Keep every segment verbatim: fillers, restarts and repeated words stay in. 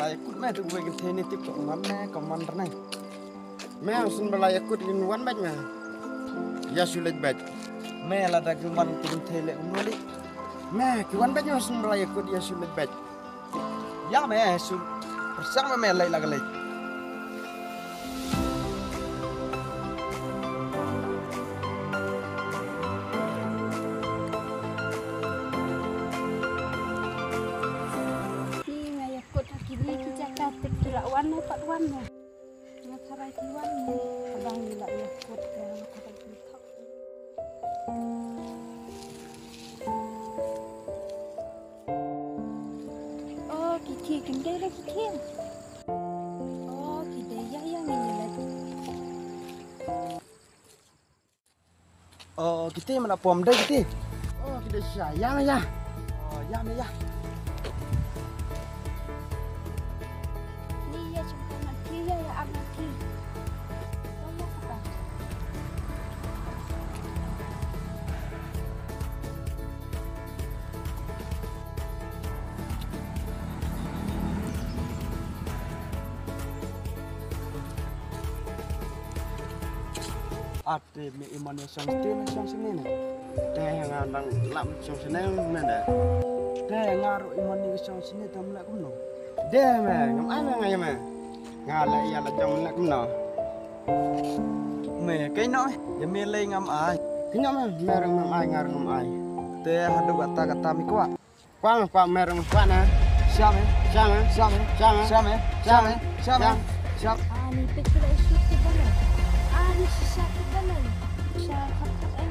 Ai kut me tu gue kynthei ne tip ko man me ko man rnai. Me syn ba la ïakut kin wan bad me. Ïa shu leit bad. Me lada kin wan kin thei leh kumno leh. Me ki wan bad me syn ba la ïakut ïa shu leit bad. Ïa me shu. Pyrshang me me leit la ka leit. Ni nga ïakut ha kine ki jaka te ki la wan ne pat wan ne. Nga tharai ki wan ne. Haba ngi la ïakut ka nga tharai ki thok. Oh, ki thie, kin dei la ki thie. Oh, ki dei ïa ïa ngi la. Oh, kiti mana pom dei kiti. Oh, kiti sha. Ïa me ïa. Oh, ïa me ïa. Ni ïa chum ka na ti ïa ïa am na ti. Oh, ïa kata. At Te me i mon ïa shong siti ne shong sini ne. Te nga dang lap shong sini me ne. Te nga ruh i mon ïa shong sini te me leh kumno. Te me ngam ai me nga ïa me. Nga leh ïa la jong me leh kumno. Me kei no ïa me lei ngam ai. Kei no me me rung ngam ai nga rung ngam ai. Te haduh kata kata me kwah. Kwah me kwah me rung kwah na. Siam eh. Siam eh. Siam eh. Siam eh. Siam eh. Siam eh. Siam. Ani pek tu dah shoot tu bala. Ani shisha tu bala. Sha khap khap eh.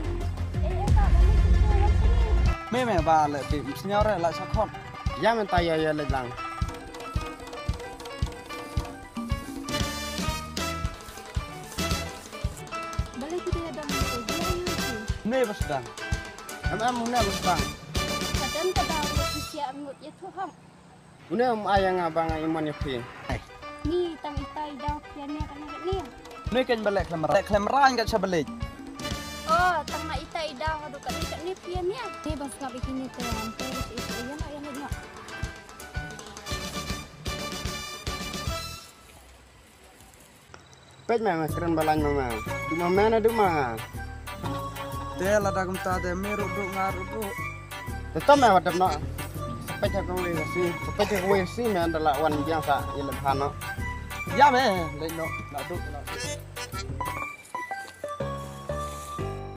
Eh eh ba bala tu tu bala sini. Me me ba le ti senior eh la sa khon. Ïa me ta ïa ïa le lang. Balei ki dei dang ïa ïa ïa. Une ba sdang. Em em une ba sdang. Ka don ka daw ba ki sia ngut ïa thu hok. Une em ai ïa nga ba nga i mon ïa phi. Ni tang ita i daw phi ïa ne ka ne ka ne. Une kein ba leh khlem rang, leh khlem rang ka sha ba leh. Oh, tang na ita i daw haduh ka ne ka ne phi ïa ne. Ni ba sngap i kine te am te ba ita ïa na ïa ne. Peit ma, ma kren balang ma ma. Du ma ma na du ma. Te lada kumta te me ruh duh nga ruh duh. Te to ma wadap no. Peit ha kawei si, peit ha kawei si me da la wan biang sa ïa lem ha no. Ïa me, leit no, la duh, la duh.